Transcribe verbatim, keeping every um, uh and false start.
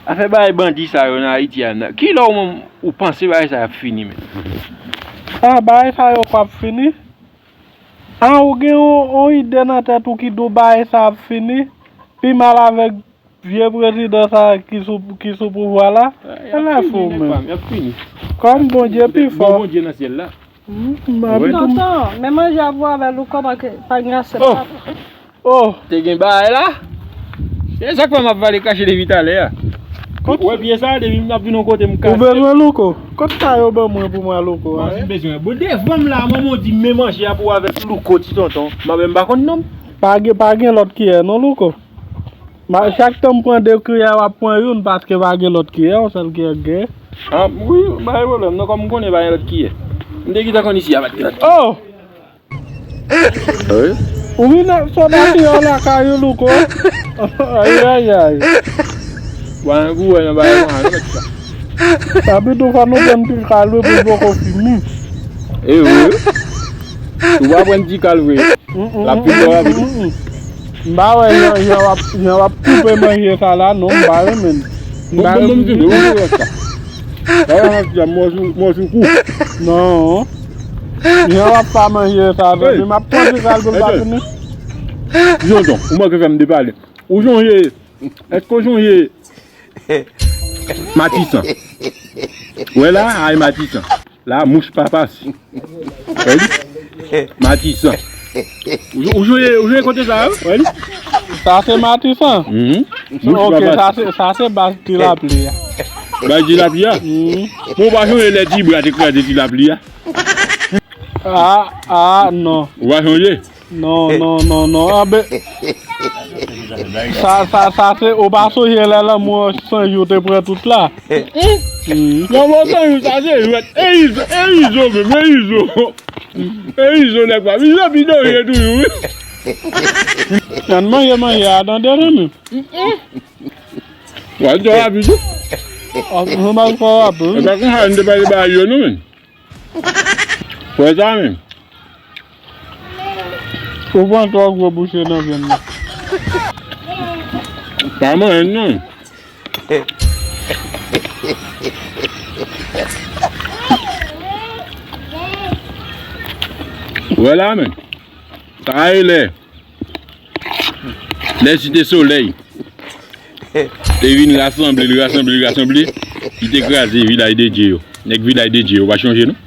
Afè bagay bandi sa yo nan Ayiti a, nan, kilè ou menm ou panse bagay sa yo ap fini, men? Ah, bagay sa yo p ap fini. Ah, ou gen yon, yon ide nan tèt ou ki di w bagay sa ap fini, pi mal avèk vye prezidan sa ki sou, ki sou pouvwa la. Ah, y ap fini, fou, men, men. Y ap fini. Kòm Bondye pi fò. Bon Bondye nan syèl la. Hmm, m ap tou. Tonton, men manje a pou avè Louko pa gen asyèt la. Oh! Te gen bagay la? Se sa k fè m ap pale kache depi talè a. Ou wè pye sa, depi m ap vin yon kote m kase. Ou bezwen Louko? Kot sa yo ban mwen pou mwen Louko a? Mwen bezwen. Bon, devan m la, manman w di men manje a pou avèk Louko, ti tonton. Mwen menm m pa konn non m. Pa gen, pa gen lòt kiyè non, Louko. Ma, chak tan m pran de kiyè, w ap pran youn, paske pa gen lòt kiyè, yon sèl kiyè k gen. Ah, wi, pa gen pwoblèm non, kòm m konnen pa gen lòt kiyè. M te gentan konn isi a pa t gen lòt kiyè. Oh! Wi. Ou vin ap sot ap fè lakay ou, Louko. Ayayay. Bon, gou wè nan bagay mwen, nou mèt sa. Sa pito fò nou pran ti kal wi pou l poko fini. E wi. Ou pa pran ti kal vre. L ap fin fò rapid. M pa wè jan, jan w ap, jan w ap koupe manje sa la, non, m pa renmen l. M pa renmen l ditou. Sa va nan ti mò sou, mò sou kou. Non. Jan w ap pa manje sa, men m ap pran ti kal pou l pa fini. Tonton, ou manke fè m depale. Ou sonje, èske ou sonje Matisan? Wè la, ay Matisan. La, mouch pa pase. Wè li? Matisan. Ou, ou jwe, ou jwe kote sa, wi? Wè li? Sa se Matisan? Mhm. Mouch pa pase. Ok, sa se, sa se baz tilapli a. Baz tilapli a? Mhm. Bon, ou pa sonje lè Tibra te kraze tilapli a? Ah, ah, non. Ou pa sonje? Non, non, non, non. Anben, sa, sa, sa se, ou pa sonje lè lanmou an san jou te pran tout la? Mm. Lanmou an san jou, sa se jwèt. E Izo, e Izo menm, e Izo. E Izo nèg pa. Izo bidonje toujou, wi. Ann manje, manje a, tande, zanmi. Wè, di w rapid, wi. Ah, nou mal fò rapid, wi. E pa konsa, nou te pale ba yo, non, men. Fè sa menm. Ou pran twò gwo bouche nan vyann nan. Pa manyen non. Wè la menm. Sa e lè. Lè Site Solèy te vin rasanble, li rasanble, li rasanble, li te kraze Vilaj de Dye yo. Nèg Vilaj de Dye yo, pa chonje non?